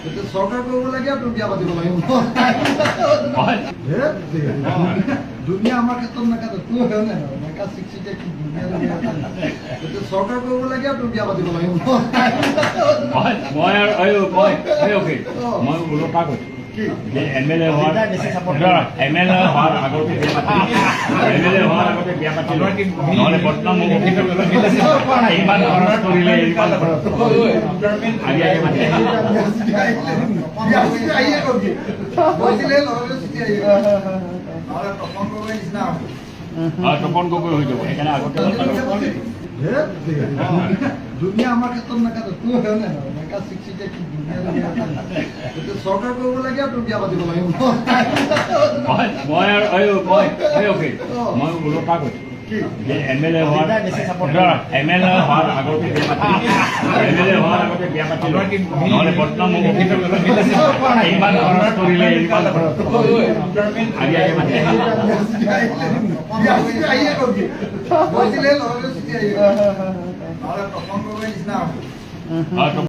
তেতিয়া চৰকাৰ কৰিব লাগে আৰু তুমি বিয়া পাতিব লাগিব। ধেৎ তেৰি। দুনীয়া আমাৰ ক্ষেত্ৰত নাখাটে। তোৰ হয় নে নহয়? মেকা চিকচিকিয়া কি ধুনীয়া ধুনীয়া। তেতিয়া চৰকাৰ কৰিব লাগে আৰু তুমি বিয়া পাতিব লাগিব। মই মই আৰু এই মই এই অখিল, মই ওলোটা কৈছোঁ কি? যে এম এল এ হোৱাৰ এম এল এ হোৱাৰ আগতে বিয়া পাতিলোঁ, এম এল এ হোৱাৰ আগতে বিয়া পাতিলোঁ। নহ'লে বৰ্তমান মোক ইমান খৰচ কৰিলে, ইমান খৰচ আগে আগে পাতিলে। বিয়া আহিয়ে গ'ল কি? কৈছিলে লগে লগে চিঠি আহি গ'ল। নহ'লে তপন গগৈৰ নিচিনা হ'ব। হয়, তপন গগৈ হৈ যাব। সেইকাৰণে আগতে পাতিলোঁ। ধেৎ তেৰি। দুনীয়া আমাৰ ক্ষেত্ৰত নাখাটে। তোৰ হয় নে নহয়? মেকা চিকচিকিয়া কি ধুনীয়া ধুনীয়া। তেতিয়া চৰকাৰ কৰিব লাগে আৰু তুমি বিয়া পাতিব লাগিব। মই মই আৰু এই মই এই অখিল, মই ওলোটা কৈছোঁ কি? যে এম এল এ হোৱাৰ এম এল এ হোৱাৰ আগতে বিয়া পাতিলোঁ, এম এল এ হোৱাৰ আগতে বিয়া পাতিলোঁ। নহ'লে বৰ্তমান মোক ইমান খৰচ কৰিলে, ইমান খৰচ আগে আগে পাতিলে। বিয়া আহিয়ে গ'ল কি? কৈছিলে লগে লগে চিঠি আহি গ'ল। নহ'লে তপন গগৈৰ নিচিনা হ'ব। হয়।